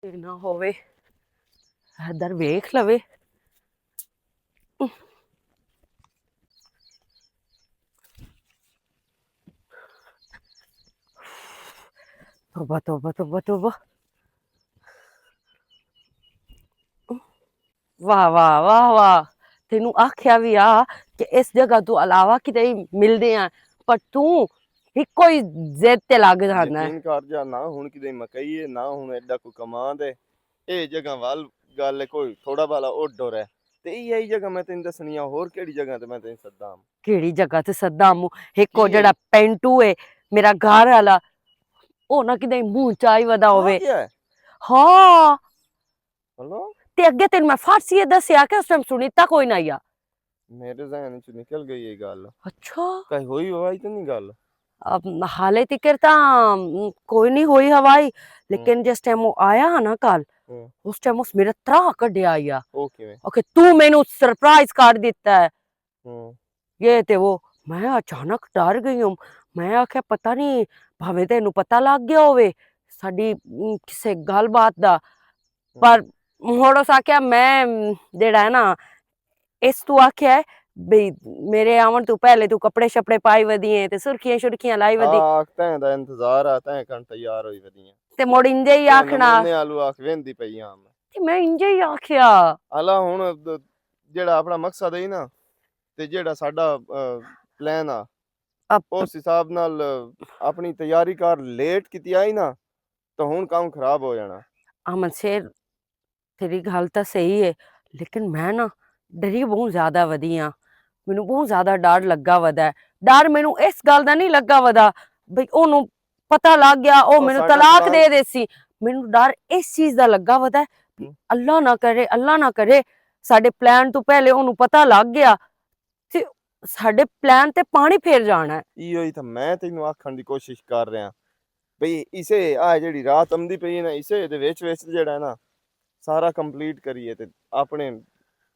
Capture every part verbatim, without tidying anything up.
تے نہ ہووے، ادھر ویکھ لوے۔ توبہ، توبہ، توبہ، توبہ۔ واہ، واہ، واہ، واہ۔ تینوں آکھیا وی آ کہ اس جگہ تو علاوہ کتے ملدے آں، پر توں ہکو ہی ضد تے لگ جاندا ہے۔ یقین کر جا، نہ ہن کتے مکئی ہے، نہ ہن ایڈا کوئی کماند ہے۔ اے جگہ وال گل ہے، کوئی تھوڑا بالا اڈ ڈور ہے۔ تے ایہی جگہ میں تینوں دسنی آ، ہور کیڑی جگہ تے میں تینوں سداں؟ کیڑی جگہ تے سداں؟ ہک او جیڑا پینٹو ہے، میرا گھر والا، او نہ کدے منہ چائی ودا ہووے۔ ہاں۔ تے اگے تینوں میں فارسی اے دسیا کہ اس ٹائم سنیتا کوئی نہ آیا۔ میرے ذہن وچ نکل گئی یہ گل۔ اچھا۔ کہیں ہوئی ہوائی تے نہیں گل؟ اب حالے تکر تاں، م، کوئی نہیں ہوئی ہوائی، لیکن جس ٹائم وہ آیا نا کل، اس ٹائم اس میرا ترا کڈیا آیا۔ او کیویں؟ اوکے، تو مینوں سرپرائز کر دیتا ہے۔ یہ تے وہ، میں اچانک ڈر گئی ہوں۔ میں آکھیا، "پتہ نہیں، بھاویں تینوں پتہ لگ گیا ہووے ساڈی، م، کسے گل بات دا۔" پر مڑ اس آکھیا، "میں، م، جیڑا ہے نا، اس تو آکھیا ہے بھئی، میرے آون تو پہلے تو کپڑے شپڑے پائی ودی ہیں تے سرخیاں شرخیاں لائی ودی۔" آ، آکھ تیں دا انتظار آ، تیں کن تیار ہوئی ودی ہیں۔ تے مڑ انجے ہی آکھنا۔ نمونے آلو آکھ ویندی پئی آ میں۔ تے میں انجے ہی آکھیا۔ الا ہن جیڑا اپنا مقصد ہے نا، تے جیڑا ساڈا، آ، پلان آ، اس حساب نال، آ، اپنی تیاری کر لیٹ کیتی آئی نا، تو ہن کام خراب ہو جانا۔ احمد شیر، تیری گل تاں صحیح ہے، لیکن میں نا ڈری بہت زیادہ ودی ہاں۔ مینوں بہت زیادہ ڈر لگا ودا ہے۔ ڈر مینوں اس گل دا نہیں لگا ودا بھئی اونوں پتہ لگ گیا، او مینوں طلاق دے دے سی۔ مینوں ڈر اس چیز دا لگا ودا ہے، اللہ نہ کرے، اللہ نہ کرے، ساڈے پلان تو پہلے اونوں پتہ لگ گیا تے ساڈے پلان تے پانی پھیر جانا ہے۔ ایہو ہی تاں میں تینوں آکھن دی کوشش کر رہا بھئی، اسے آ جیڑی رات آمدی پئی ہے نا، اسے دے وچ وچ جیڑا ہے نا، سارا کمپلیٹ کریے تے اپنے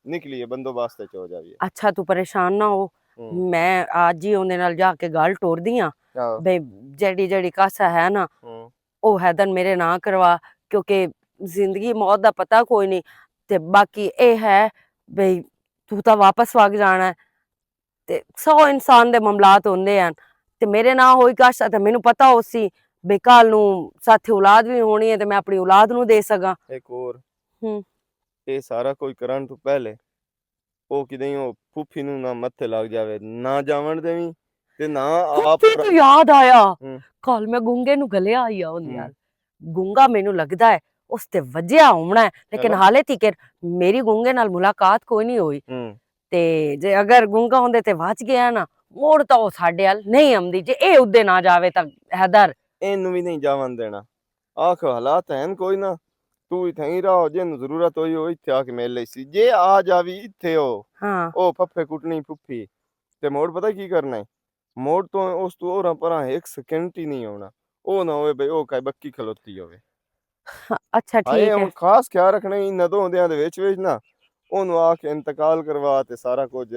نکلیے، بندوبست وچ ہو جاویے۔ اچھا، تو پریشان نہ ہو، میں آج ہی اوندے نال جا کے گل ٹور دی ہاں۔ بھئی، جیڑی جیڑی کاسا ہے نا، او حیدر میرے ناں کروا، کیونکہ زندگی موت دا پتہ کوئی نہیں۔ تے باقی اے ہے بھئی، تو تاں واپس وگ جانا ہے۔ تے سو انسان دے معاملات ہوندے ہن۔ تے میرے نال ہوئی کش تے مینوں پتہ ہوسی بے کل نوں ساتھی اولاد وی ہونی ہے تے میں اپنی اولاد نوں دے سکاں۔ ایک اور، ہوں۔ اے سارا کوئی کرن تو پہلے او کدیں او پھوپھی نوں نہ متھے لگ جاوے، نہ جاون دیویں تے نہ آپ پھوپھی تو یاد آیا۔ ہوں۔ کل میں گونگے نوں گلیا آئی آ اوندے نال۔ گونگا مینوں لگدا ہے اس تے وجیا ہونا ہے، لیکن حالے تیکر میری گونگے نال ملاقات کوئی نہیں ہوئی۔ تے جے اگر گونگا ہوندے تے وچ گیا نا، مڑ تاں او ساڈے ال نہیں آمدی۔ جے اے ادے نہ جاوے تاں حیدر۔ اینوں وی نہیں جاون دینا۔ آکھ حالات ہن کوئی نہ، تو اتھے ہی رہو، جے نوں ضرورت ہوئی او اتھے آ کے مل لئی سی۔ جے آ جاوی اتھے ہو، ہاں۔ او پھپھے کٹنی پھپھی۔ تے موڑ پتہ کی کرنا ہے؟ موڑ تو اس تو اوراں پراں ایک سیکنڈ ہی نہیں ہونا۔ او نہ ہوئے بھئی او کائے بکی کھلوتی ہوئے۔ اچھا، ہاں، ٹھیک ہے۔ ہن خاص خیال رکھنا انہاں دو ہوندیاں دے وچ وچ نا، اونوں آ کے انتقال کروا تے سارا کچھ،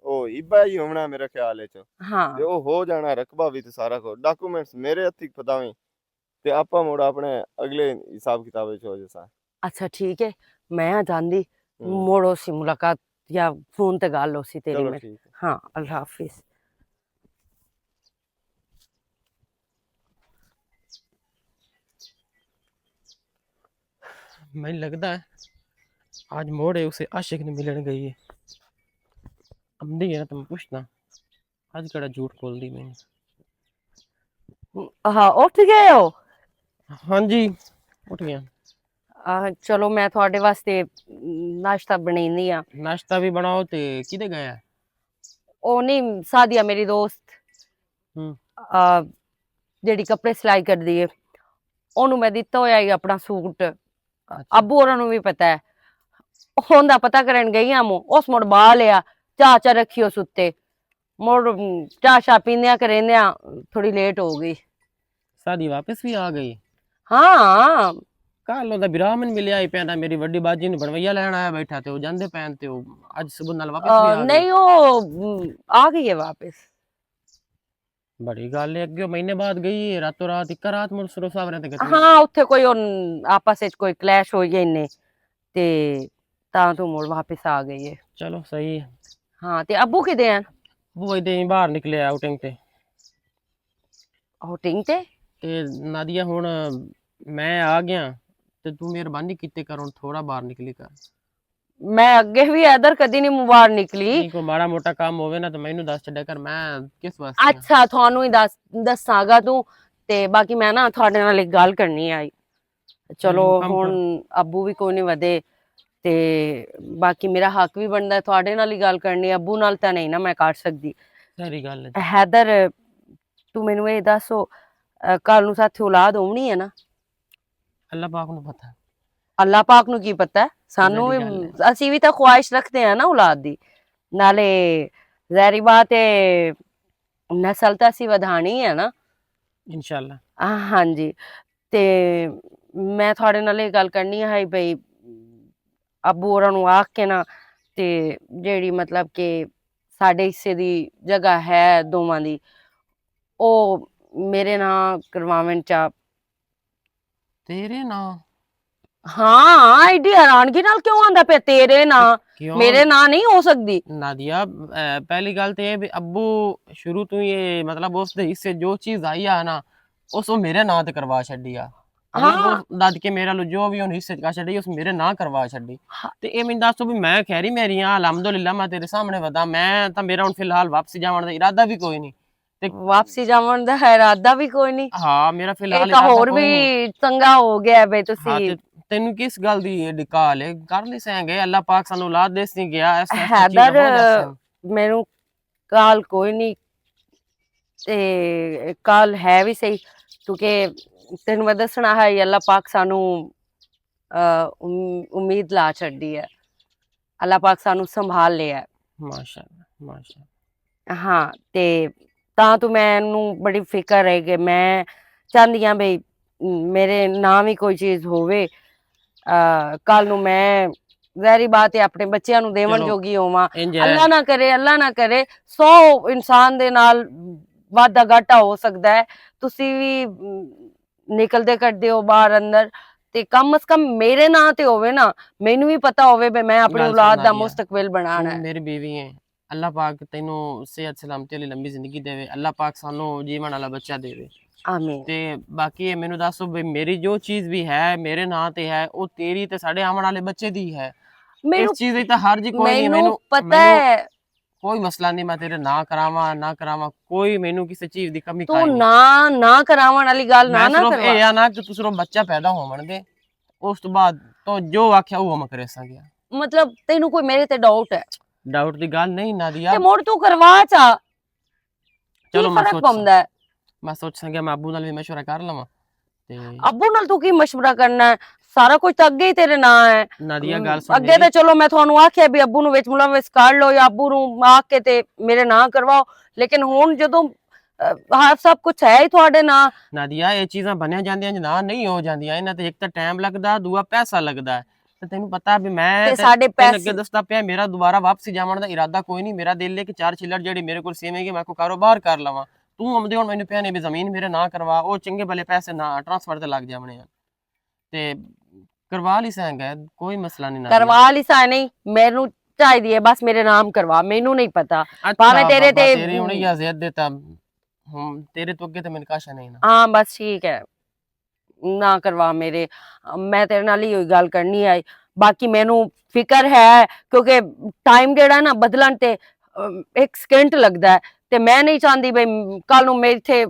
او ہبا ہی ہونا میرے خیال وچ۔ ہاں۔ تے او ہو جانا رقبہ بھی تے سارا کچھ۔ ڈاکومنٹس میرے ہتھی پھداویں تے آپاں مڑ اپنے اگلے حساب کتاب وچ ہو جاساں۔ اچھا، ٹھیک ہے، میں آ جاندی، ہوں۔ مڑ اسی ملاقات یا فون تے گل ہو سی تیری چلو میں۔ ٹھیک ہے۔ ہاں، اللہ حافظ۔ میں لگدا ہے آج موڑ ہے اسے عاشق نے ملن گئی ہے۔ امدی ہے نا، تم پوچھنا۔ اج کڑا جھوٹ بولدی میں۔ ہاں، اٹھ گئے ہو؟ ہاں جی، اٹھ گیا۔ آ، چلو، میں تھوڑے واسطے ناشتہ بنیندی ہاں۔ ناشتہ بھی بناؤ تے کدے گیا؟ او نہیں، سادیا میری دوست، ہوں۔ آ، جیڑی کپڑے سلائی کردی ہے، اونوں میں دتا ہویا ہے اپنا سوٹ۔ اچھا۔ ابو ہوراں نوں وی پتہ ہے۔ ہوندا پتہ کرن گئی ہاں مو، اس مڑ باہ لیا، چاہ چاہ رکھی اس اتے۔ مڑ، ام، چاہ شاہ پیندیاں کریندیاں تھوڑی لیٹ ہو گئی۔ ساڈی واپس وی آ گئی۔ ہاں۔ کل اوندا برا من ملیا ہی پیندا، میری وڈی باجی نوں بنویا لین آیا بیٹھا تے او جاندے پین تے او اج صبح نال واپس وی آ، آ گئی۔ نہیں، او، ام، آ گئی ہے واپس۔ بڑی گل ہے، اگے مہینے بعد گئی ہے، راتوں رات، اکا رات مڑ سرو صاحب نے تے گئی۔ ہاں، اتھے کوئی ہن آپس وچ کوئی کلیش ہوئی گئے نے، تے تاں تو مڑ واپس آ گئی ہے۔ چلو، صحیح ہے۔ ہاں، تے ابو کدے ہیں؟ ابو ایدے ہی باہر نکلے آؤٹنگ تے۔ آؤٹنگ تے؟ تے نادیہ، ہن میں آ گیا، تے تو مہربانی کیتے کر، ہن تھوڑا باہر نکلی کر۔ میں اگے بھی ادھر کدی نہیں باہر نکلی۔ نہیں، کوئی ماڑا موٹا کام ہووے نا، تے مینوں دس چھڈیا کر، میں کس واسطے ہاں؟ اچھا، تھانوں ہی دس، دساں گا توں۔ تے باقی میں نا تھوڑے نال ایک گل کرنی آئی۔ چلو، ہم، ہم ہن کرو۔ ابو بھی کوئی نہیں ودے، تے باقی میرا حق بھی بندا ہے، تھوڑے نال ہی گل کرنی، ابو نال تاں نہیں نا میں کر سکدی۔ ساری گل ہے۔ حیدر، تو مینوں اے دسو، کل نوں ساتھ اولاد ہونی ہے نا؟ اللہ پاک نوں پتہ۔ اللہ پاک نوں کی پتہ ہے؟ سانوں وی، اسی وی تاں خواہش رکھدے ہاں نا اولاد دی۔ نالے ظاہری بات ہے، نسل تاں اسی ودھانی ہے نا۔ انشاءاللہ۔ ہاں جی۔ تے میں تھوڑے نال اے گل کرنی ہے بھئی، ابو ہوراں نوں آکھ کے نا، تے جیڑی مطلب کہ ساڈے حصے دی جگہ ہے دوواں دی، او میرے ناں کرواون چا۔ تیرے ناں؟ ہاں، ایڈی حیرانگی نال کیوں آندا پیا تیرے ناں؟ میرے ناں نہیں ہو سکدی۔ نادیہ، پہلی گل تے اے بھی ابو شروع تو ہی اے، مطلب، اس دے حصے جو چیز آئی آ نا، اس او میرے ناں تے کروا چھڈی آ۔ ہاں۔ دادکے میرے لو جو بھی ہن حصے چکا چھڈی، اس میرے ناں کروا چھڈی۔ تے اے میں دسو بھی میں خیری میری ہاں، الحمدللہ میں تیرے سامنے ودا، میں تاں میرا ہن فی الحال واپسی جاون دا ارادہ بھی کوئی نہیں۔ تے واپسی جاون دا ارادہ بھی کوئی نہیں۔ ہاں، میرا فی الحال اے تاں ارادہ ہور کوئی بھی نہیں۔ چنگا ہو گیا بے تسی۔ ہاں، تے تینوں کس گل دی اے ڈکال ہے؟ کر نہیں سیں گے، اللہ پاک سانوں اولاد دے سی گیا، اس واسطے چیز حیدر، ہو جاسن۔ مینوں کال کوئی نہیں، تے کال ہے بھی صحیح، کیونکہ تینوں میں دسنا ہے، اللہ پاک سانوں، آ، ام-، امید لا چھڈی ہے۔ اللہ پاک سانوں سنبھال لیا ہے۔ ماشاءاللہ، ماشاءاللہ۔ ہاں، تے تاں تو مینوں بڑی فکر ہے کہ میں چاہندی ہاں بھئی میرے ناں وی کوئی چیز ہووے، آ، کل نوں میں ظاہری بات ہے اپنے بچیاں نوں دیون چلو، جوگی ہوواں۔ انج ہے۔ اللہ نہ کرے، اللہ نہ کرے، سو انسان دے نال وعدہ گھاٹا ہو سکدا ہے۔ تسی وی، م، نکلدے کردے ہو باہر اندر، تے کم از کم میرے ناں تے ہووے نا، مینوں وی پتہ ہووے بے میں اپنی گل سن اولاد دا نادیہ۔ مستقبل بنانا تو ہے۔ میری بیوی ہے، اللہ پاک تینوں صحت سلامتی والی لمبی زندگی دے، اللہ پاک سانوں جیون والا بچہ دے۔ آمین۔ تے باقی اے مینوں دسو بے میری جو چیز بھی ہے، میرے ناں تے ہے، او تیری تے ساڈے آون والے بچے دی ہے۔ مینوں، اس چیز دی تاں ہر جی کوئی نہیں، مینوں مینوں پتہ مینوں ہے۔ کوئی مسئلہ نہیں، میں تیرے ناں کراواں، نہ کراواں، کوئی مینوں کسے چیز دی کمی تو کائی نہیں۔ نہ، نہ کراون والی گل نہ، میں نہ صرف کروا۔ اے آ نا کہ تو صرف بچہ پیدا ہوون دے، اس تو بعد تو جو آکھیا وہ میں کرے ساں گیا۔ مطلب، تینوں کوئی میرے تے ڈاؤٹ ہے؟ ڈاؤٹ دی گل نہیں، نادیہ۔ تے مڑ تو کروا چا۔ چلو، کی میں فرق سوچ ساں۔ پوندا ہے؟ میں سوچ ساں گیا، میں ابو نال بھی مشورہ کر لواں۔ تے ابو نال تو کی مشورہ کرنا ہے؟ سارا کچھ تو اگے ہی تیرے ناں ہے۔ نادیہ، گل سن اگے میری۔ تے چلو میں تھانوں آکھیا بھی ابو نوں وچ ملوث کر لو یا ابو نوں آکھ کے تے میرے ناں کرواؤ، لیکن ہن جدوں، آ، ہر سب کچھ ہے ہی تھوڑے ناں۔ نادیہ، اے چیزاں بنیاں جاندیاں جے ناں نہیں ہو جاندیاں، انہاں تے ایک تاں ٹائم لگدا، دوجا پیسہ لگدا ہے۔ تے تینوں پتا بھی میں تے تے ساڈے تینوں اگے پیسے دسدا پیا، میرا دوبارہ واپسی جاون دا ارادہ کوئی نہیں، میرا دل ہے کہ چار چلر جڑی میرے کول سیونگ ہے، میں کوئی کاروبار کر لواں۔ تو آمدے ہن مینوں پیا نے بھی زمین میرے ناں کروا، او چنگے بھلے پیسے نہ ٹرانسفر تے لگ جاونے آ۔ تے کروا لی سیں گے، کوئی مسئلہ نہیں نادیہ۔ کروا لی سیں نہیں، مینوں چاہیدی ہے بس میرے نام کروا، مینوں نہیں پتا۔ اچھا، بابا، تیرے تے تیری ہن یا ضد دیتا، ہم تیرے تو اگے تے میں کاشا نہیں نا۔ ہاں، بس ٹھیک ہے، نہ کروا میرے، میں تیرے نال ہی ہوئی گل کرنی آئی۔ باقی مینوں فکر ہے، کیونکہ ٹائم جیڑا ہے نا بدلن تے، اہ، ایک سیکنڈ لگدا ہے، تے میں نہیں چاہندی بھئی کل نوں میرے تھے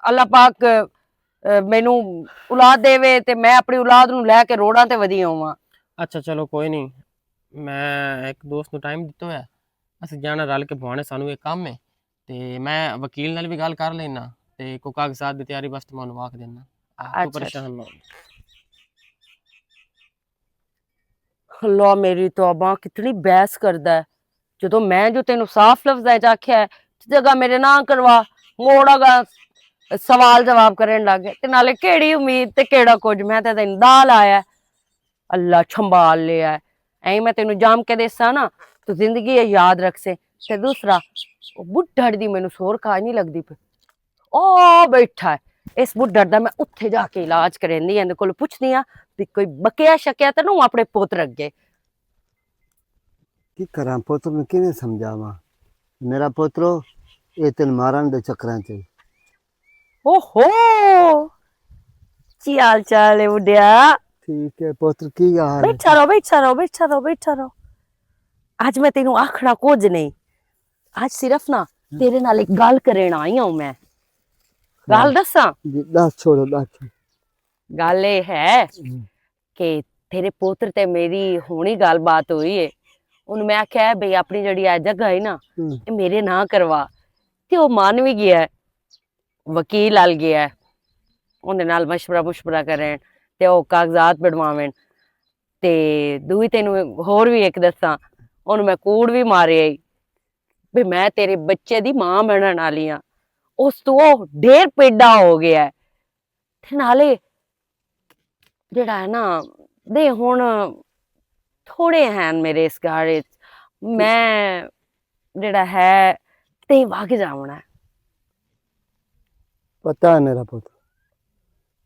اللہ پاک، اہ، مینوں اولاد دے وے تے میں اپنی اولاد نوں لے کے روڈاں تے ودی ہوواں۔ اچھا، چلو کوئی نہیں، میں ایک دوست نوں ٹائم دتا ہویا، اسیں جانا رل کے بھوانے، سانوں ایک کام ہے، تے میں وکیل نال بھی گل کر لینا، تے کوئی کاغذات دی تیاری بس تمہوں آکھ دینا۔ آ، تو اچھا۔ پریشان نہ ہو۔ اللہ، میری توبہ، کتنی بحث کردا ہے۔ جدوں میں جو تینوں صاف لفظاں وچ آکھیا ہے، اس جگہ میرے نہ کروا، موڑا گا سوال جواب کرن لگ گئے۔ تے نالے کیڑی امید تے کیڑا کچھ، میں تے تینوں دال آیا ہے۔ اللہ چھنبال لیا ہے۔ ایں میں تینوں جام کے دیساں نا، تو زندگی یہ یاد رکھ سے۔ تے دوسرا، او بڈھڑ دی مینوں سور کھا نہیں لگدی پئی۔ او بیٹھا ہے۔ اس بڈھڑ دا میں اتھے جا کے علاج کرینی آں، اندے کول پچھنی آں بھی کوئی بکیا شکیا تے نہ اپنے پتر اگے۔ کی کراں پتر نوں کیویں سمجھاواں؟ میرا پترو، اے تین مارن دے چکراں چ۔ اوہو، کی حال چال ہے بڈھیا؟ ٹھیک ہے پتر، کی حال ہے؟ بیٹھا رہو، بیٹھا رہو، بیٹھا رہو، بیٹھا رہو۔ اج میں تینوں آکھنا کچھ نہیں، اج صرف نا تیرے نال ایک گل کرن آئی ہوں میں۔ گل دساں؟ جی دس، چھوڑو دس۔ گل اے ہے کہ تیرے پوتر تے میری ہونی گل بات ہوئی ہے۔ انہوں میں آکھیا ہے بھئی اپنی جڑی اے جگہ ہے نا، اے میرے ناں کروا۔ تے او مان وی گیا ہے، وکیل ال گیا ہے، اوندے نال مشورہ مشورہ کرن تے او کاغذات بنواون۔ تے دوئی تینوں ہور وی ایک دساں، انہوں میں کوڑ وی مارے آئی، بھئی میں تیرے بچے دی ماں بنن والی ہاں۔ اس تو او ڈھیر پیڈا ہو گیا ہے۔ تے نالے جڑا ہے نا، دے ہن تھوڑے ہیں میرے اس گھر وچ۔ میں جڑا ہے، تے وگ جاونا ہے۔ پتا ہے میرا پتر،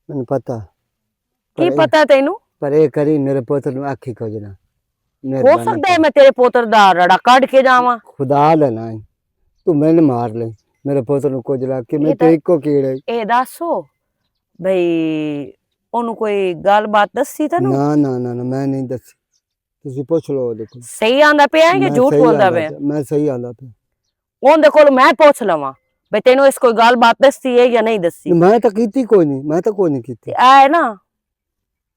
مینوں پتا۔ کی پتا تینوں؟ پر اے کری میرے پتر نوں آکھی کچھ نہ۔ ہو سکدا ہے میں تیرے پتر دا رڑا کڈ کے جاواں۔ خدا دا ناں ہے۔ تو میں نے مار لے۔ میرے پتر نوں کچھ نہ کہ میں تے اکو کیڑے۔ اے دسو بھئی، اونوں کوئی گل بات دسی تے نو؟ نہ نہ نہ نہ، میں نہیں دسی۔ تسی پوچھ لو اودے کول۔ صحیح آندا پیا ہے کہ جھوٹ بولدا پیا؟ میں صحیح آندا پیا۔ اوندے کول میں پوچھ لواں بھئی تینوں اس کوئی گل بات دسی ہے یا نہیں دسی؟ میں تاں کیتی کوئی نہیں، میں تاں کوئی نہیں کیتی۔ تے اے نا،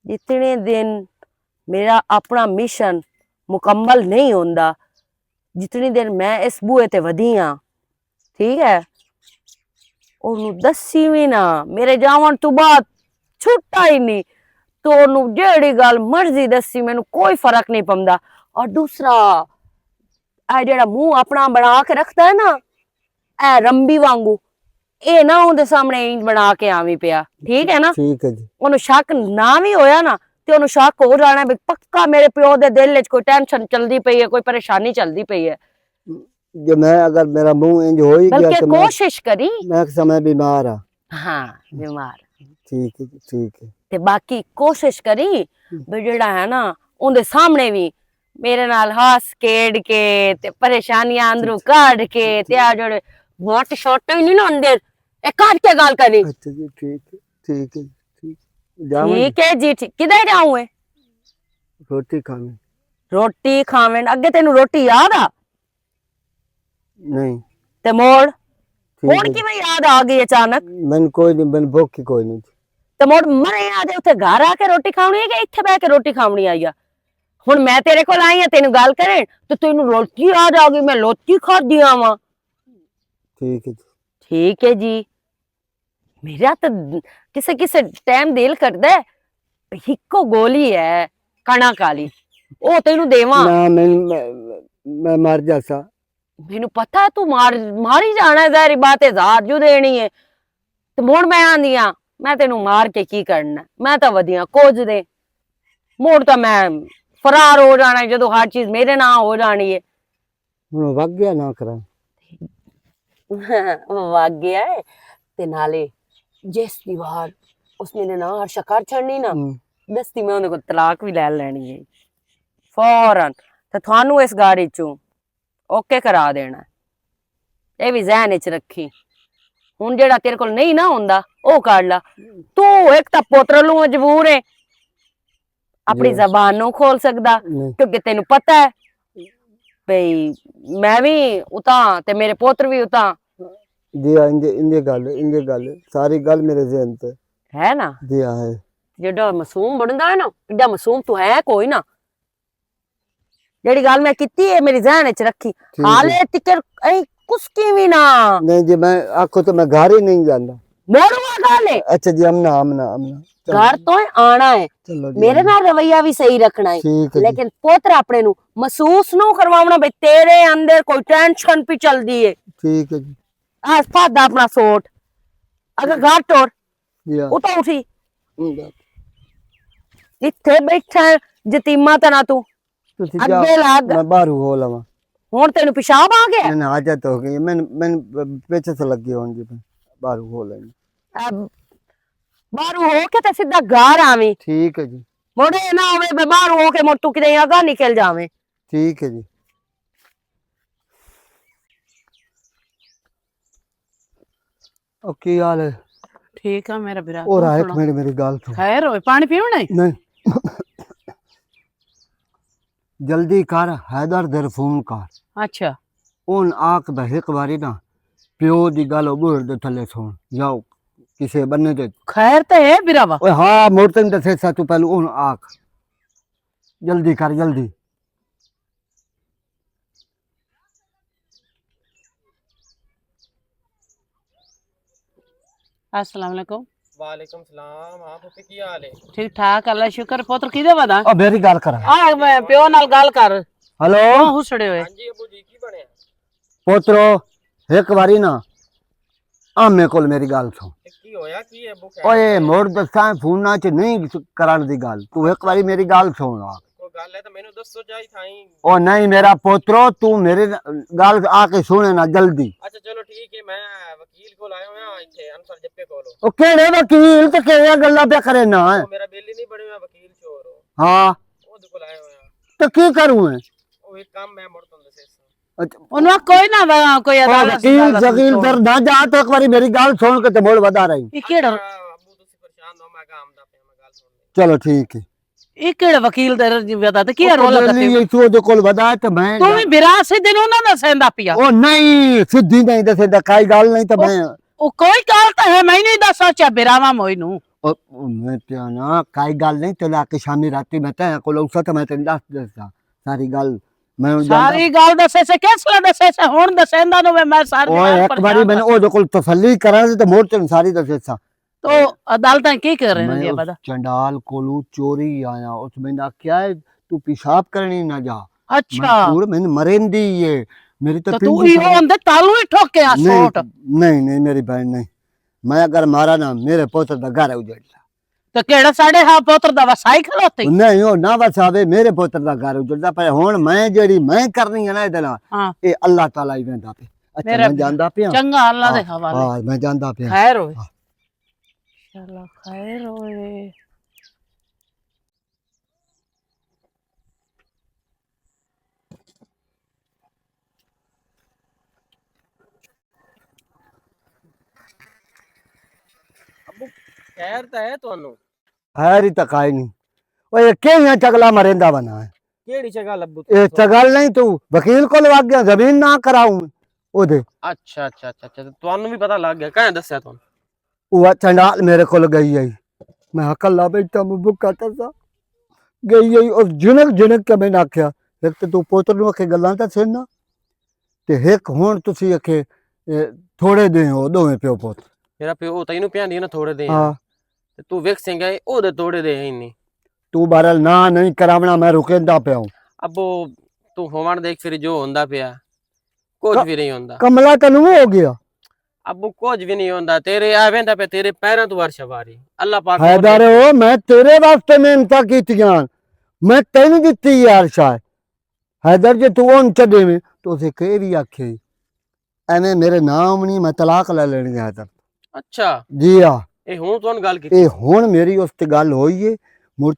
جتنے دن میرا اپنا مشن مکمل نہیں ہوندا، جتنی دیر میں اس بوئے تے ودی ہاں، ٹھیک ہے، اونوں دسی وی نہ، میرے جاون تو بعد چھٹا ہی نہیں۔ تو اونوں جیڑی گل مرضی دسی، مینوں کوئی فرق نہیں پوندا۔ اور دوسرا، اے جیڑا منہ اپنا بنا کے رکھدا ہے نا، اے رمبی وانگو، اے نہ اوندے سامنے انج بنا کے آویں پیا، ٹھیک ہے نا؟ ٹھیک ہے جی۔ اونوں شک نہ وی ہویا نا، تے اونوں شک ہو جانا ہے بھی پکا میرے پیو دے دل وچ کوئی ٹینشن چلدی پئی ہے، کوئی پریشانی چلدی پئی ہے۔ جو میں اگر میرا منہ انج ہو ہی گیا بلکہ تو میں کوشش کری۔ میں سمے بیمار ہاں۔ ہاں، بیمار۔ ٹھیک ہے جی، ٹھیک ہے۔ تے باقی کوشش کری، ہم۔ بھی جڑا ہے نا، اوندے سامنے وی میرے نال ہاس کھیڈ کے تے پریشانیاں اندروں کڈ کے تے آ جڑے وٹ شوٹ ہی نہیں نا اندر، اے کڈ کے گل کرنی۔ اچھا جی، ٹھیک ہے، ٹھیک ہے، ٹھیک۔ جاواں جی۔ ٹھیک ہے جی، ٹھیک۔ کدھر جاؤں ہے؟ روٹی کھاویں۔ روٹی کھاویں۔ اگے تینوں روٹی یاد آ؟ نہیں۔ تے موڑ؟ ٹھیک ہن ہے جی۔ کیویں یاد آ گئی اچانک؟ مینوں کوئی نہیں، مینوں بھوک ہی کوئی نہیں۔ تے موڑ مرے آ دے اتھے گھر آ کے روٹی کھاونی ہے کہ اتھے بہ کے روٹی کھاونی آئی آ؟ ہن میں تیرے کول آئی آں، تینوں گل کرن، تے تینوں روٹی یاد آ گئی، میں لوٹی کھادی آواں۔ ٹھیک ہے جی۔ ٹھیک ہے جی۔ میرا تے کسے کسے ٹائم دل کردا ہے، ہکو گولی ہے کنا کالی، او تینوں دیواں۔ نہ، میں، میں، میں مر جاسا۔ مینوں پتہ ہے تو مار، مار ہی جانا ہے، ظاہری بات ہے، زہر جو دینی ہے۔ تے مڑ میں آندی ہاں، میں تینوں مار کے کی کرنا؟ میں تاں ودیاں کچھ دے۔ مڑ تاں میں فرار ہو جانا ہے، جدوں ہر چیز میرے ناں ہو جانی ہے۔ ہن او وگ گیا نہ کراں۔ وگ گیا ہے۔ تے نالے جس دی وار اس میرے ناں ہر شکار چھڑنی نا، ہوں۔ دستی میں اندے کول طلاق وی لے لینی ہے۔ فوراً۔ تے تھانوں اس گاڑی چوں اوکے کرا دینا ہے۔ اے وی ذہن وچ رکھی۔ ہن جیڑا تیرے کول نہیں نہ ہوندا، او کر لا۔ تو ایک تاں پوترا لوں مجبور ہے، اپنی زبان نوں کھول سکدا، کیونکہ تینوں پتہ ہے بھئی میں وی اتاں تے میرے پوتر وی اتاں۔ جی ہاں، انجے، انجے گل، انجے گل، ساری گل میرے ذہن تے۔ ہے نا؟ جی ہاں، ہے۔ جیڑا معصوم بندا ہے نا، ایڈا معصوم تو ہے کوئی نہ۔ جیڑی گل میں کیتی ہے، میری ذہن وچ رکھی۔ ٹھیک ہے۔ حالے تکر ایں کسکی وی نہ۔ نہیں جی، میں آکھو تو میں گھر ہی نہیں جاندا۔ موڑ ہوا گل ہے۔ اچھا جی، امنا، امنا، امنا۔ چلو۔ گھر تو ہی آنا ہے۔ چلو جی، میرے نال رویہ بھی صحیح رکھنا ہے۔ ٹھیک ہے جی۔ لیکن پوتر اپنے نو محسوس نو کرواونا بھئی تیرے اندر کوئی ٹینشن پی چل دی ہے۔ ٹھیک ہے جی۔ آس پاس دا اپنا سوٹ۔ اگر گھر ٹور، جی ہاں۔ اتھوں اٹھی۔ ہوں، جا۔ جتھے بیٹھا ہے، یتیمہ طرح تو۔ تسی جاؤ، اگے لگ۔ میں باہروں ہو لواں۔ ہن تینوں پیشاب آ گیا؟ نہیں، نہیں، حاجت ہو گئی۔ میں، میں پیچھے سے لگی ہون جی۔ باہر ہو لیں۔ اب باہر ہو کے تے سیدھا گھر آویں۔ ٹھیک ہے جی۔ مڑ اے نہ ہوے، میں باہر ہو کے مڑ تو کدے اگا نکل جاویں۔ ٹھیک ہے جی۔ او کی حال ہے؟ ٹھیک آ میرا برا، اور توں آ، ایک سنا۔ منٹ، میری گل سن۔ خیر ہوئے، پانی پیونا ہے؟ نہیں۔ جلدی کر، حیدر در فون کر۔ اچھا۔ اون آکھ دا ایک واری نا، پیو دی گل او بوہڑ دے تھلے سن۔ جاؤ، کسے بنے تے۔ خیر تے ہے، برا وا۔ اوئے ہاں، موڑ تین دسے سا، تو پہلو اون آکھ۔ جلدی کر، جلدی۔ السلام علیکم۔ وعلیکم السلام۔ ہاں پھپھی، کی حال ہے؟ ٹھیک ٹھاک، اللہ شکر۔ پتر کی دے ودا؟ او میری گل کر۔ آ، میں پیو نال گل کر۔ ہلو۔ کیوں ہسڑے ہوئے؟ ہاں جی ابو جی، کی بنیا؟ پوترو، ایک واری نا آمے کول میری گل سن۔ تے کی ہویا کی ہے ابو؟ اوئے، مڑ دساں، فون نہ چ نہیں کرن دی گل۔ تو ایک واری میری گل سن آ۔ کوئی گل ہے تے مینوں دسو چاہی تھائیں۔ او نہیں میرا پوترو، تو میری گل آ کے سنے نا جلدی۔ اچھا چلو ٹھیک ہے، میں وکیل کول آیا ہویا ایتھے انصر جپے کول۔ او کیڑے وکیل تے کیڑیاں گلاں پیا کرے نا؟ او میرا بل ہی نہیں بنیا، میں وکیل چور ہوں۔ ہاں۔ او دے کول آیا ہویا۔ تے کی کروں میں؟ او ایک کام میں مڑ توں دسے سا۔ اچھا۔ انہاں کوئی نہ وا-، کوئی او عدالت وکیل شدالت شکیل نہیں۔ در نہ جا، تو ایک واری میری گل سن کے تے مول ودا رہی۔ یہ کیڑا؟ اچھا، ابو تسی پریشان نہ ہو، میں کہا آمدا پیا، میں گل سن لے۔ چلو ٹھیک ہے۔ یہ کیڑا وکیل در ودا تے کیا او رولا دے؟ یہ تو دے کول ودا ہے تے میں تو بھی برا سیدھے نوں نہ دسیندا پیا۔ او نہیں، سیدھی نہیں دسیندا، کائی گل نہیں تے او، میں او کوئی گل تے ہے، میں نہیں دسا چا براواں موئی نوں۔ او، او میں پیا نا، کائی گل نہیں، تے لا کے شامی راتی میں تے کول اوسا تے میں تے دس دسدا ساری گل۔ میں ہن جاندا۔ ساری گل دسے سے، کس لے دسے سے؟ ہن دسیندا نو میں ساری اوئے، گل ایک پر واری جاندا۔ میں او دے کول تسلی کراں تے مور تے ساری دسے سا۔ تو عدالتاں کی کر رہے نے میں جی اس پتا؟ چنڈال کولوں چوری آیا، اس میں آکھیا ہے، "تو پیشاب کرنی نہ جا۔" اچھا۔ میں کوڑ میں مریندی ہے۔ میری تو تو تو پیندی ایہو سارا اندر تالو ہی ٹھوک کے آ نہیں، سوٹ۔ نہیں، نہیں، میری بہن نہیں۔ میں اگر مارا نا، میرے پوتر دا گھر اجڑ جا۔ تے کیڑا ساڈے ہاں پوتر دا وسائی کھلوتے؟ نہیں، او نہ وساوے، میرے پوتر دا گھر اجڑدا پیا۔ ہن میں جیڑی میں کرنی ہے نا ادھر، ہاں۔ اے اللہ تعالی ہی ویندا پیا۔ اچھا، میرا میں جاندا پیا۔ چنگا، اللہ دے ہاں، حوالے۔ ہاں، میں جاندا پیا۔ خیر ہوئے۔ ہاں۔ انشاءاللہ خیر ہوئے۔ ابو، خیر تے ہے تانوں؟ خیر ہی تک آئی نہیں۔ او یہ کہیں چگلا مریندا بنا ہے۔ کیڑی چگل ابو؟ اے چگل نہیں، تو وکیل کول وگ گیا، زمین نہ کراؤں۔ او دے۔ اچھا، اچھا، اچھا، اچھا، تے تانوں بھی پتہ لگ گیا، کہاں دسیا تانوں؟ او چنڈال میرے کول گئی ہے۔ میں کلا بیٹھا، میں بھکا ترسا۔ گئی ہے، اور جنک جنک کے میں نے آکھیا، ایک تے تو پوتر نوں آکھے گلاں تے سن نہ، تے ایک ہن تسی آکھے، اے، تھوڑے دے ہو، دوویں پیو پوت۔ میرا پیو تینوں پیاں دی نا تھوڑے دے ہاں۔ تے تو ویکھ سنگا اے، او دے توڑے دے ہی نہیں۔ تو بہرحال نہ نہیں کراونا، میں رکیندا پیا ہوں۔ ابو، تو ہوون دیکھ پھر جو ہوندا پیا، کچھ ک-، بھی نہیں ہوندا۔ کملا تینوں ہو گیا؟ ابو، کچھ بھی نہیں ہوندا، تیرے آ ویندا پیا، تیرے پیراں تو عرش واری۔ اللہ پاک حیدر، او میں تیرے واسطے محنتاں کیتیاں، میں تینوں دتی یار شاہ۔ حیدر، جے تو اون چڈے میں، تو اسے کہہ بھی آکھے، ایویں میرے نام نہیں، میں طلاق لے لینی ہے حیدر۔ اچھا۔ جی ہاں۔ اے ہن تو گل کی؟ اے ہن میری اس تے گل ہوئی ہے، مڑ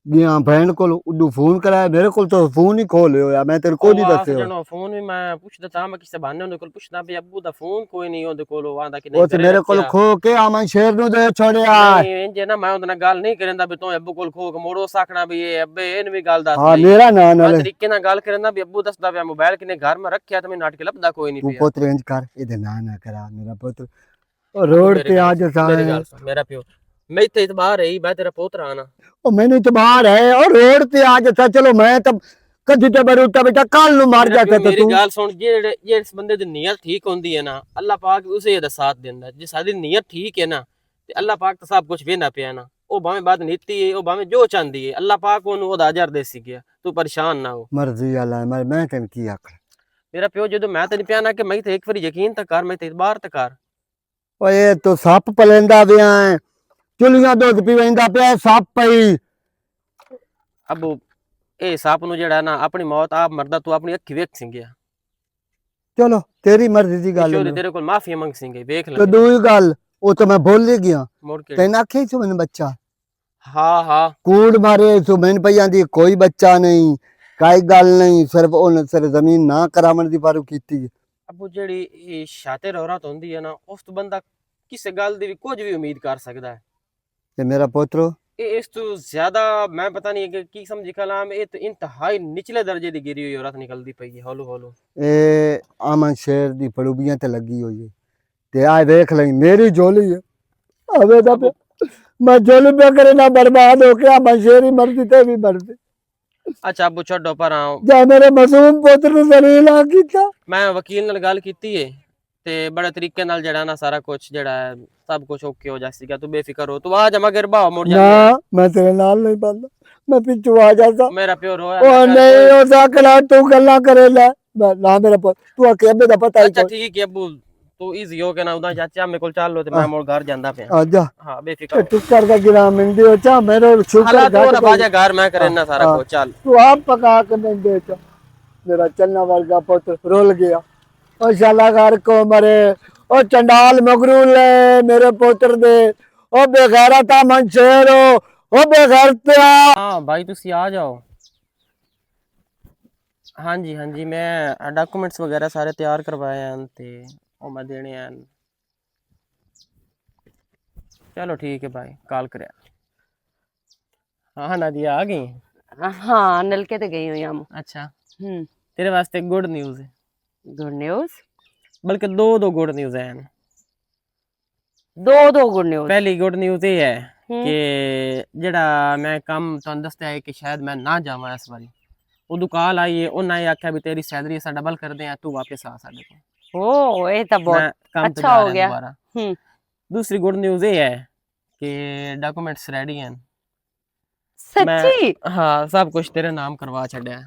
گیا بہن کول، ادو فون کرایا، میرے کول تو فون ہی کھول ہویا، میں تیرے کول نہیں دسے ہوئے۔ جنو فون بھی میں پوچھدا تھا، میں کسے بہانے اندے کول پوچھدا بھی ابو دا فون کوئی نہیں، اندے کول آندا کہ نہیں، او تے میرے کول کھو کے آمن شیر نو دے چھوڑیا۔ نہیں، انجے نا میں اندے نال گل نہیں کریندا بھی تو ابو کول کھو کے موڑو ساکھنا بھی اے ابے، این بھی گل دس ہاں، میرا نام نال طریقے نال گل کریندا بھی ابو دسدا پیا موبائل کنے گھر میں رکھیا تے میں نٹ کے لبدا کوئی نہیں تو پیا۔ پتر انج کر، اے دے نام نہ کرا، میرا پتر۔ او روڈ تے آ جا سا۔ میرا پیو، میں تے اعتبار ہے، میں تیرا پوتر آنا۔ او میں نے اعتبار ہے، او روڈ تے آ جا سا، چلو میں تے کدی تے بروٹا بیٹا کل نو مار جا سا۔ میری گل سن، جے اس بندے دی نیت ٹھیک ہوندی ہے نا، اللہ پاک اسے دا ساتھ دیندا۔ جے ساڈی نیت ٹھیک ہے نا، تے اللہ پاک تے سب کچھ ویندا پیا نا۔ او بھاویں بد نیتی ہے، او بھاویں جو چاہندی ہے، اللہ پاک اونوں او دا اجر دے سی گیا۔ تو پریشان نہ ہو۔ مرضی اللہ، میں، میں تینوں کی آکھاں۔ میرا پیو، جدوں میں تینوں پیا نا کہ میں تے ایک واری یقین تے کر، میں تے اعتبار تے کر۔ اوئے، تو سپ پلیندا پیا ہے، چلیاں دودھ پیویندا پیا ہے، سپ پئی۔ ابو، اے سپ نو جڑا نا، اپنی موت آپ مردا، تو اپنی اکھی ویکھ سنگیا۔ چلو، تیری مرضی دی گل ہے۔ تیرے کول معافی منگ سیں گے، ویکھ لیں۔ تے دوئی گل، او تے میں بھول ہی گیا۔ مڑ کے تین آکھے سو میں بچہ۔ ہاں، ہاں۔ کوڑ مارے سو میں پہ آندی، کوئی بچہ نہیں، کائی گل نہیں، صرف ان سر زمین نہ کراون دی پارو کیتی۔ ابو، جیڑی اے شاطر عورت ہوندی ہے نا، اس تو بندہ کسے گل دی وی کچھ وی امید کر سکدا ہے۔ تے میرا پوترو، اے اس تو زیادہ میں پتہ نہیں کہ کی سمجھی کلام، اے تو انتہائی نچلے درجے دی گری ہوئی عورت نکلدی پئی ہے، ہولو ہولو۔ اے آمن شیر دی پڑوبیاں تے لگی ہوئی ہے۔ تے آئے ویکھ لئی، میری جھولی ہے۔ آوے دا پیا۔ میں جھولی پیا کرے نہ برباد ہو کے، آمن شیر ہی مردی تے بھی مردی۔ اچھا ابو، چھڈو پر آؤ۔ جا میرے معصوم پوتر نوں ذلیل نہ کیتا۔ میں وکیل نال گل کیتی ہے، تے بڑے طریقے نال جڑا نا سارا کچھ جڑا ہے، سب کچھ اوکے ہو جاسی گا۔ تو بے فکر ہو، تو آ جا، مگر باہو مڑ جا۔ نہ، میں تیرے نال نہیں بندا، میں پچھو آ جاتا۔ میرا پیو رویا او نہ کر۔ نہیں، او ساکڑا تو گلاں کرے لے۔ نہ، نہ میرا پوت، تو آ کے ابے دا پتہ ہی اچھا کوئی۔ ٹھیک ہے ابو، تو ایزی ہو کے نا ادا چاچا میرے کول چل لو تے میں ہاں۔ مڑ گھر جاندا پیا۔ آ جا۔ ہاں، بے فکر ہو۔ ٹکر دا گرام مندے ہو چا، میرا شکر حالات گھٹ وہ نہ پئی۔ باجا گھر میں کرے ہاں، نا سارا ہاں۔ کچھ، چل۔ تو آپ پکا کے مندے ہو چا۔ میرا چلنا ورگا پوتر رول گیا۔ او شالا گھر کو مرے، او چنڈال مغرور لے، میرے پوتر دے، او بے غیرت آ من شیر ہو، او بے غیرت آ۔ ہاں بھائی، تسی آ جاؤ۔ ہاں جی، ہاں جی، میں ڈاکومنٹس وغیرہ سارے تیار کروائے ہیں تے او میں دینے ہیں۔ چلو ٹھیک ہے بھائی، کال کریا۔ ہاں، ہاں، نادیہ آ گئی؟ ہاں، نلکے تے گئی ہوئی ہم۔ اچھا۔ ہوں۔ تیرے واسطے گڈ نیوز ہے۔ گڈ نیوز؟ بلکہ دو، دو گڈ نیوز ہیں۔ دو، دو گڈ نیوز۔ پہلی گڈ نیوز یہ ہے ہوں۔ کہ جڑا میں کم تانوں دسیا ہے کہ شاید میں نہ جاواں اس واری، ادو کال آئی ہے، انہاں یہ آکھیا بھی تیری سیلری اساں ڈبل کر دے ہیں، تو واپس آ ساڈے کول۔ او، اے تاں بہت میں کم تے اچھا جا ہو رہا گیا۔ دوبارہ۔ ہوں۔ دوسری گڈ نیوز یہ ہے کہ ڈاکومنٹس ریڈی ہیں۔ میں، سچی؟ ہاں، سب کچھ تیرے نام کروا چھڈیا۔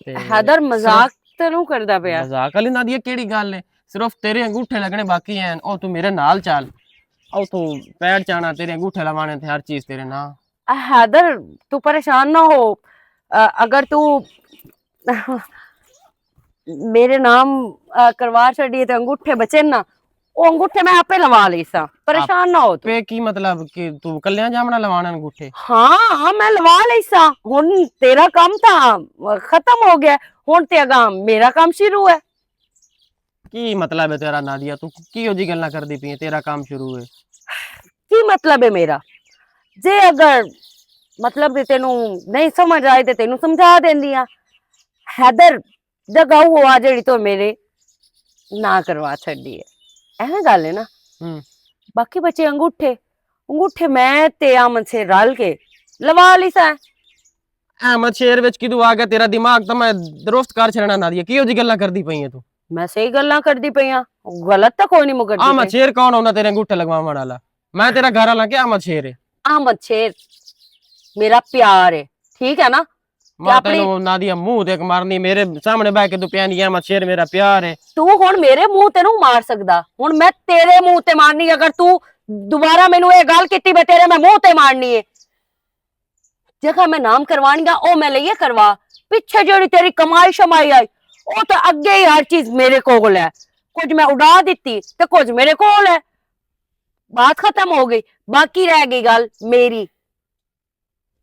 تے حیدر، صرف مذاق تے نو کردا پیا؟ مذاق والی نادیہ کیڑی گل ہے؟ صرف تیرے انگوٹھے لگنے باقی ہیں، او تو میرے نال چل۔ او تو پیر چانا، تیرے انگوٹھے لوانے تے ہر چیز تیرے نال۔ حیدر، تو پریشان نہ ہو۔ آ، اگر تو میرے نام، آ، کروا چھڈیے تے انگوٹھے بچے نا، او انگوٹھے میں آپے لوا لئی ساں، پریشان نہ ہو تو۔ پے کی مطلب کہ تو کلیاں جامنا لوانا انگوٹھے؟ ہاں، ہاں، میں لوا لئی ساں۔ ہن تیرا کام تاں ختم ہو گیا، ہن تے اگاں میرا کام شروع ہے۔ کی مطلب ہے تیرا نادیہ؟ تو کی ہو جی گلاں کردی پئی ہے؟ تیرا کام شروع ہے۔ کی مطلب ہے میرا؟ جے اگر مطلب تے تینوں نہیں سمجھ آئے تے تینوں سمجھا دیندی آں۔ حیدر، جگہ وہ آ جڑی تو میرے نہ کروا چھڈی ہے۔ ایویں گل ہے نا؟ ہوں۔ باقی بچے انگوٹھے، انگوٹھے میں تے امن سے رل کے لوا لی سا۔ احمد شیر وچ کدوں آ گیا تیرا دماغ؟ تاں میں درست کر چھڑنا نادیہ۔ کیہو جی گلاں کردی پئی ہے تو؟ میں صحیح گلاں کردی پئی ہاں، غلط تاں کوئی نہیں مگر احمد شیر کون ہوندا تیرے انگوٹھے لگواون والا؟ میں تیرا گھر والا کہ احمد شیر ہے؟ احمد شیر میرا پیار ہے، ٹھیک ہے نا؟ ماں تینوں نادیہ منہ تے مارنی، میرے سامنے بہ کے تو پیانی احمد شیر میرا پیار ہے۔ تو ہن میرے منہ تے نوں مار سکدا، ہن میں تیرے منہ تے مارنی۔ اگر تو دوبارہ مینوں اے گل کیتی، میں تیرے میں منہ تے مارنی ہے۔ جگہ میں نام کروانی آ، او میں لئیے کروا۔ پچھے جیڑی تیری کمائی شمائی آئی، او تے اگے ہی ہر چیز میرے کول ہے۔ کچھ میں اڈا دتی تے کچھ میرے کول ہے۔ بات ختم ہو گئی۔ باقی رہ گئی گل میری۔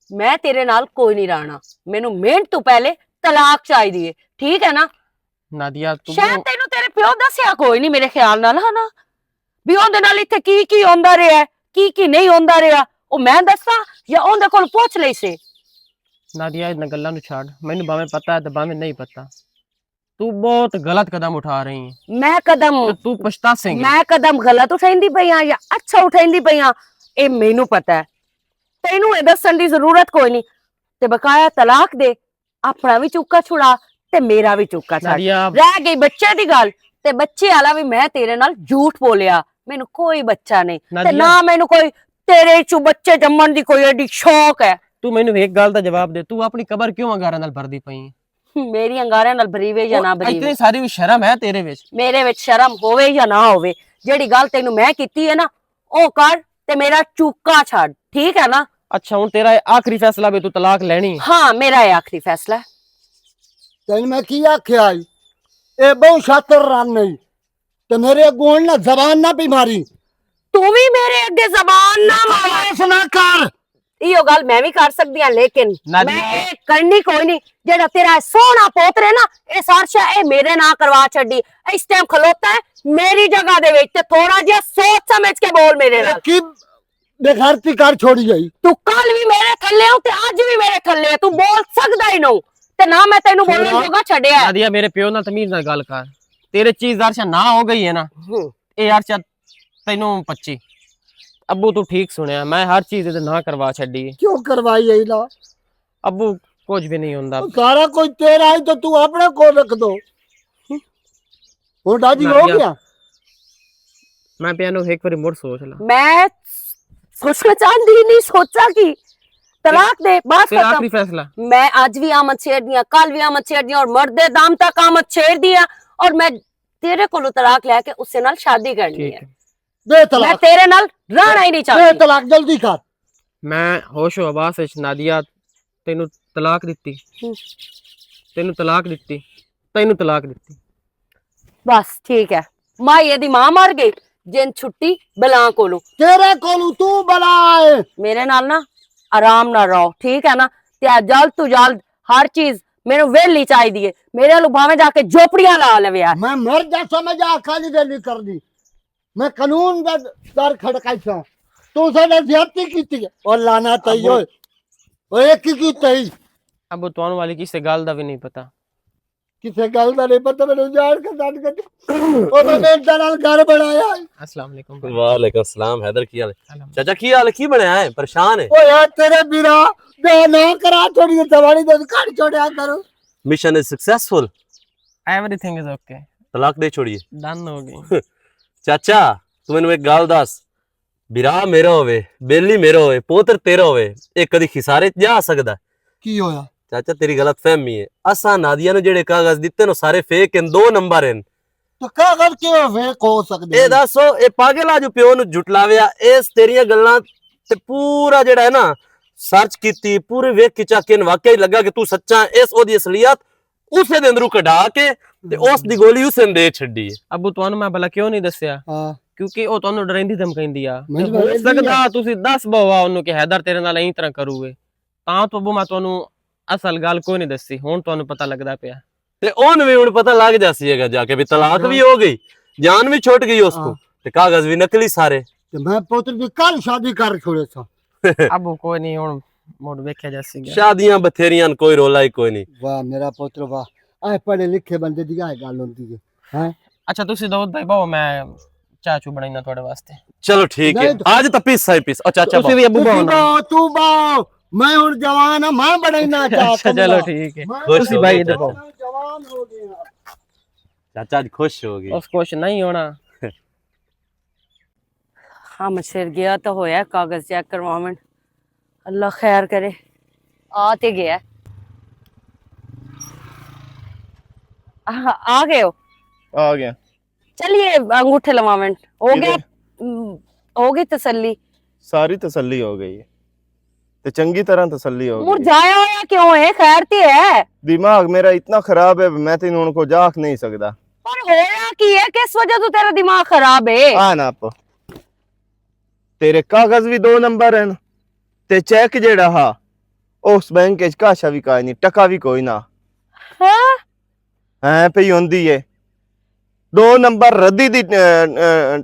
میں تیرے نال کوئی نہیں رہنا۔ مینوں مین تو پہلے طلاق چاہیدی ہے، ٹھیک ہے نا؟ نادیہ، تو شاید تینوں تیرے پیو دسیا کوئی نہیں میرے خیال نال، ہاں نا؟ بھی اوندے نال اتھے کی کی ہوندا رہیا ہے، کی کی نہیں ہوندا رہیا، او میں دساں یا اوندے کول پوچھ لئی سے؟ نادیہ، انہاں گلاں نوں چھڈ، مینوں باویں پتہ ہے تے باویں نہیں پتہ، تو بہت غلط قدم اٹھا رہی ہیں۔ میں قدم تے تو پچھتاسیں گی۔ میں قدم غلط اٹھائیندی پئی ہاں یا اچھا اٹھائیندی پئی ہاں، اے مینوں پتہ ہے۔ تینوں اے دسن دی ضرورت کوئی نہیں۔ تے بقایا طلاق دے، اپنا وی چوکا چھڑا تے میرا وی چوکا چھڑ۔ رہ گئی بچے دی گل، تے بچے والا وی میں تیرے نال جھوٹ بولیا، مینوں کوئی بچہ نہیں تے نہ مینوں کوئی تیرے چوں بچے جمن دی کوئی ایڈی شوق ہے۔ تو مینوں ایک گل دا جواب دے، تو اپنی قبر کیوں انگاراں نال بھردی پئی ہے؟ میری انگاراں نال بھری وے یا نہ بھری وے، اتنی ساری وی شرم ہے تیرے وچ؟ میرے وچ شرم ہووے یا نہ ہووے، جیڑی گل تینوں میں کیتی ہے نا، او کر تے میرا چوکا چھڈ، ٹھیک ہے نا؟ اچھا، ہن تیرا اے آخری فیصلہ وے، تو طلاق لینی ہے؟ ہاں، میرا اے آخری فیصلہ ہے۔ تینوں میں کی آکھیا ای؟ اے بہت شاطر رن نہیں۔ تے میرے اگوں نہ زبان نہ پی ماری۔ تو بھی میرے اگے زبان نہ مار۔ اس نہ کر۔ ایہو گل میں بھی کر سکدی ہاں، لیکن نادیہ۔ میں اے کرنی کوئی نہیں۔ جیڑا تیرا اے سوہنا پوتر ہے نا، اے سارشا اے میرے ناں کروا چھڈی۔ اس ٹائم کھلوتا ہے میری جگہ دے وچ، تے تھوڑا جہا سوچ سمجھ کے بول میرے نال۔ کی بے غیرتی کر چھوڑی گئی۔ تو کل بھی میرے تھلے ہو تے اج بھی میرے تھلے ہے، تو بول سکدا ہی نہ ہو۔ تے نہ میں تینوں بولن جوگا چھڈیا ہے۔ نادیہ، میرے پیو نال تمیز نال گل کر۔ تیرے چیز ارشا نہ ہو گئی ہے نا، ہوں۔ اے ارشا تینوں پچی۔ ابو، تو ٹھیک سنیا، میں ہر چیز تے نہ کروا چھڈی ہے۔ کیوں کروائی ہے نا؟ ابو، کچھ بھی نہیں ہوندا۔ سارا کچھ تیرا ہے تو تو اپنے کول رکھ دو۔ ہن راضی ہو گیا؟ میں پیا نو ایک واری مڑ سوچ لا۔ میں سوچنا چاہندی نہیں، سوچا کی؟ طلاق دے، بس پھر ختم۔ آخری فیصلہ۔ میں اج بھی آمد چھیڑ دیاں، کل بھی آمد چھیڑ دیاں اور مردے دم تک آمد چھیڑ دیاں۔ اور میں تیرے کولوں طلاق لے کے اسے نال شادی کرنی ہے۔ دے میں طلاق۔ تیرے نال رہنا ہی نہیں چاہتی۔ دے طلاق، جلدی کر۔ میں ہوش و حواس وچ نادیہ، تینوں طلاق دتی۔ ہوں۔ تینوں طلاق دتی۔ تینوں طلاق دتی۔ بس ٹھیک ہے، مائی دی ماں مر گئی، جن چھٹی بلا کولوں۔ تیرے کولوں تو بلا ہے۔ میرے نال نا آرام نال رہو، ٹھیک ہے نا؟ تے آ جلد تو جلد ہر چیز مینوں ویلی چاہیدی ہے۔ میرے نال بھاویں جا کے جھوپڑیاں لا لوے یار۔ میں مر جا سمجھ آ کھالی ویلی کر دی۔ میں قانون دا در کھڑکائی تھا۔ تو ساڈے زیادتی کیتی ہے۔ او لعنت آئی ابو۔ ہوئے۔ او ایک کی کیتا ہی؟ ابو، تانوں والی کسے گل دا بھی نہیں پتا۔ کسے گل دا نہیں پتا، مینوں جان کے ڈٹ کے۔ او میں محنت نال گھر بنایا۔ السلام علیکم بھائی۔ وعلیکم السلام حیدر، کی حال ہے؟ الحمدللہ۔ چاچا، کی حال ہے؟ کی بنیا ہے؟ پریشان ہے؟ او یار، تیرے بیرا، میں نہ کرا، تھوڑی جی سواری دے گھر چھوڑیا کرو۔ Mission is successful. Everything is okay. طلاق دے چھوڑیے۔ ڈن ہو گئی۔ چاچا، تو مینوں ایک گل دس، برا میرا ہوئے، بیلی میرا ہوئے، پوتر تیرا ہوئے، اے کدی خسارے چ جا سکدا ہے؟ کی ہویا؟ چاچا، تیری غلط فہمی ہے۔ اساں نادیہ نوں جڑے کاغذ دتے نو، سارے فیک ہن، دو نمبر ہن۔ تو کاغذ کیوں فیک ہو سکدے اے ہن؟ دسو، اے پاگل آ جو پیو نوں جھٹلاویا، اس تیریاں گلاں تے پورا جڑا ہے نا، سرچ کیتی، پورے ویکھ کے چا کے واقعی لگا کہ تو سچا ہے، اس او دی اصلیت اسے دے اندروں کڈا کے تے اس دی گولی اسے نے دے چھڈی ہے۔ ابو، تانوں میں بھلا کیوں نہیں دسیا؟ ہاں۔ کیونکہ او تانوں ڈریندی دھمکیندی آ۔ تے ہو سکدا تسی دس بوا اونوں کہ حیدر تیرے نال ایں طرح کرو گے۔ تاں تو ابو، میں تانوں اصل گل کوئی نہیں دسی، ہن تانوں پتہ لگدا پیا۔ تے اون وی ہن پتہ لگ جاسی ہے جا کے بھی طلاق وی ہو گئی، جان وی چھٹ گئی اس کو، تے کاغذ وی نقلی سارے۔ تے میں پتر دی کل شادی کر چھوڑے سا۔ ابو کوئی نہیں، ہن مڑ ویکھیا جاسی گا۔ شادیاں بتھیریاں، کوئی رولا ہی کوئی نہیں۔ واہ میرا پتر واہ، اے پڑھے لکھے بندے دی اے گل ہوندی ہے۔ ہاں۔ اچھا، تسی دو بھائی بہو، میں چاہ چو بنائینا تھوڑے واسطے۔ چلو ٹھیک ہے، آج تو پیس سائی پیس۔ اچھا، اچھا، تسی بھی ابو بہو نا۔ تو باؤ، میں ہن جوان ہاں، میں بنائینا چاہ۔ اچھا، چلو ٹھیک ہے۔ تسی بھائی ادھر بہو۔ جوان ہو گیا۔ چاچا اج خوش ہو گئے۔ اس خوش نہیں ہونا۔ ہاں، مشیر گیا تو ہویا کاغذ چیک کرواون۔ اللہ خیر کرے۔ آ تے گیا۔ آ، آ گئے ہو؟ آ گیا۔ چلیے، انگوٹھے لواون۔ ہو گیا؟ ہو گئی تسلی؟ ساری تسلی ہو گئی ہے۔ تے چنگی طرح تسلی ہو گئی۔ مرجایا ہویا کیوں ہے؟ خیر تے ہے؟ دماغ میرا اتنا خراب ہے، میں تینوں ہن کچھ آکھ نہیں سکدا۔ پر ہویا کی ہے؟ کس وجہ تو تیرا دماغ خراب ہے؟ آ نا آپ۔ تیرے کاغذ بھی دو نمبر ہیں، تے چیک جیڑا ہا، اس بینک اچ کاشا بھی کائے نہیں، ٹکا بھی کوئی نہ۔ ہاں؟ ہیں پئی ہوندی ہے۔ دو نمبر ردی دی، اے، اے،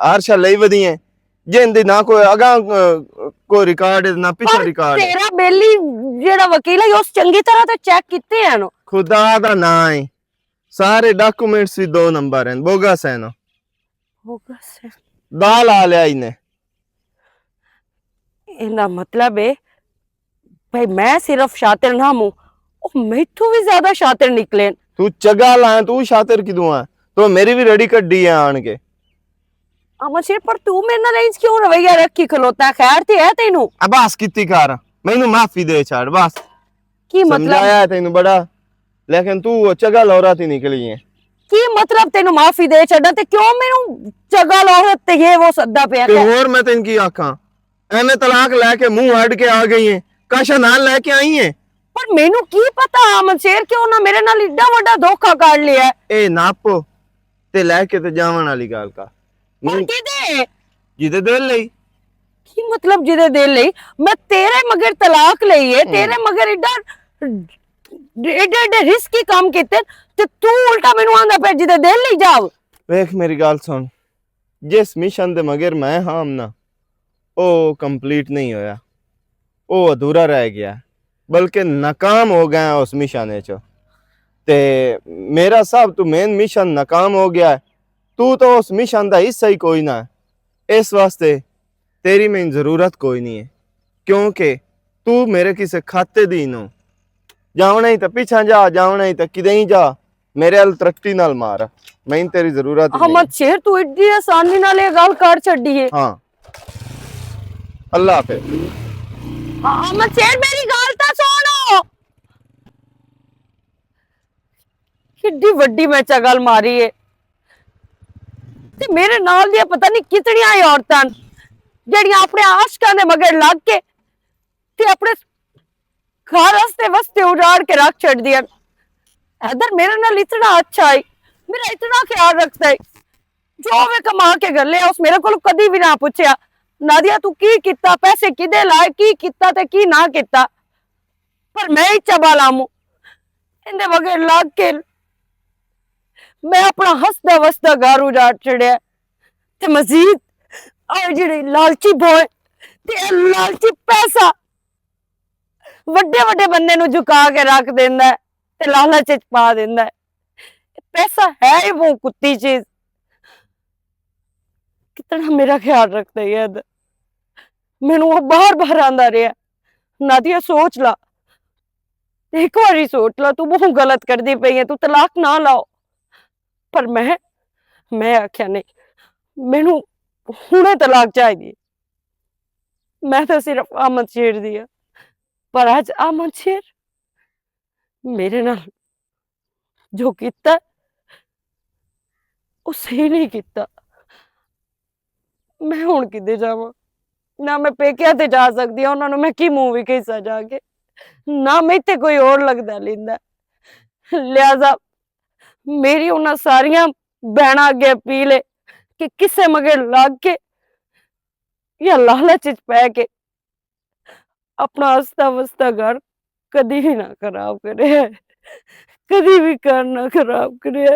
ہر شے لئی ودی ہے۔ جن دی نہ کوئی اگاں، اے، کوئی ریکارڈ ہے، نہ پچھے پر ریکارڈ ہے۔ تیرا بیلی جیڑا وکیل ہے، اس چنگی طرح تے چیک کیتے ہیں نو۔ خدا دا نام ہے۔ سارے ڈاکومنٹس بھی دو نمبر ہیں، بوگس ہیں نو۔ بوگس ہے۔ دال آ لیا انہیں۔ ایندا مطلب ہے، بھائی، میں صرف شاطر نہ ہوں، او میتھوں بھی زیادہ شاطر نکلے۔ تو چگا لائیں، تو شاطر کدوں ہے؟ تو میری بھی رڑی کڈی ہے آن کے۔ امر شیر، پر تو میرے نال انج کیوں رویہ رکھی کھلوتا ہے؟ خیر تے ہے تینوں؟ اباس کیتی کر، مینوں معافی دے چھاڑ بس۔ کی مطلب؟ سمجھایا ہے تینوں بڑا، لیکن تو چگا لورا تے نکلی ہے۔ کی مطلب تینوں معافی دے چھڈا تے کیوں مینوں چگا لورا تے یہ وہ سدا پیا تے ہے؟ ہور میں تینوں کی آکھاں؟ ایویں طلاق لے کے منہ اڈ کے آ گئی ہیں، کاشا نال لے کے آئی ہیں۔ پر مینوں کی پتا، احمد شیر، کہ انہاں میرے نال ایڈا وڈا دھوکا کر لیا ہے۔ اے ناپو، تے لے کے تے جاون والی گل کا۔ پر نہیں، کدے؟ جدے دل لئی۔ کی مطلب جدے دل لئی؟ میں تیرے مگر طلاق لئی ہے، ہم۔ تیرے مگر ایڈا، ایڈے ایڈے رسکی کام کیتے، تے تو الٹا مینوں آندا پیا جدے دل لئی جاو۔ ویکھ میری گل سن، جس مشن دے مگر میں ہاں نا، او کمپلیٹ نہیں ہویا، او ادھورا رہ گیا، بلکہ ناکام ہو گیا اس مشن وچ۔ تے میرا صاحب، تو مین مشن ناکام ہو گیا ہے، تو تو اس مشن دا حصہ ہی کوئی نہ ہے۔ اس واسطے تیری مین ضرورت کوئی نہیں ہے، کیونکہ تو میرے کسے کھاتے دی نو۔ جاونا ہی تے پیچھا جا، جاونا ہی تے کدے ہی جا، میرے ال ترقی نال مار۔ میں تیری ضرورت ہی نہیں۔ احمد شیر، تو ایڈی آسانی نال یہ گل کر چھڈی ہے۔ ہاں، اللہ حافظ۔ احمد شیر، میری گل تاں سنو۔ کڈی وڈی میں چگل ماری ہے۔ تے میرے نال دیاں پتہ نہیں کتنیاں ہی عورتاں جڑیاں اپنے عاشقاں دے مگر لگ کے تے اپنے گھر واسطے واسطے اجاڑ کے رکھ چھڈ دیا۔ حیدر میرے نال اتنا اچھا ہے، میرا اتنا خیال رکھتا ہے، جو میں کما کے گھر لیا اس میرے کو کدی بھی نہ پوچھیا، نادیا تو کی کیتا، پیسے کدے لائے، کی کیتا تے کی نہ کیتا۔ پر میں ہی چبا لاموں، اندے بغیر لگ کے میں اپنا ہسدا وسدا گھر اجاڑ چھڑیا۔ تے مزید آ جڑے لالچی بوئے تے اے لالچی پیسہ وڈے وڈے بندے نوں جھکا کے رکھ دیندا ہے تے لالچ وچ پا دیندا ہے۔ پیسہ ہے ہی وہ کتی چیز۔ کتنا میرا خیال رکھدا ہے اد۔ مینوں وہ بار بار آندا رہیا، نادیا سوچ لا، ایک واری سوچ لا، تو بہت غلط کردی پئی ہے، تو طلاق نہ لاؤ۔ پر میں میں آکھیا نہیں، مینوں ہنے طلاق چاہیے۔ میں تو صرف آمد شیر دی ہاں، پر اج آمد شیر میرے نال جو کیتا، او صحیح نہیں کیتا۔ میں ہن کدے جاواں؟ نہ میں پیکیاں تے جا سکدی ہاں، انہاں نوں میں کی منہ وکھیساں جا کے؟ نہ میں تے کوئی ہور لگدا لیندا۔ لہذا میری انہاں ساریاں بہناں اگے اپیل ہے کہ کسے مگر لگ کے یا لالچ وچ پے کے اپنا ہستا وستا گھر کدی بھی نہ خراب کرے، کدی بھی گھر نہ خراب کرے۔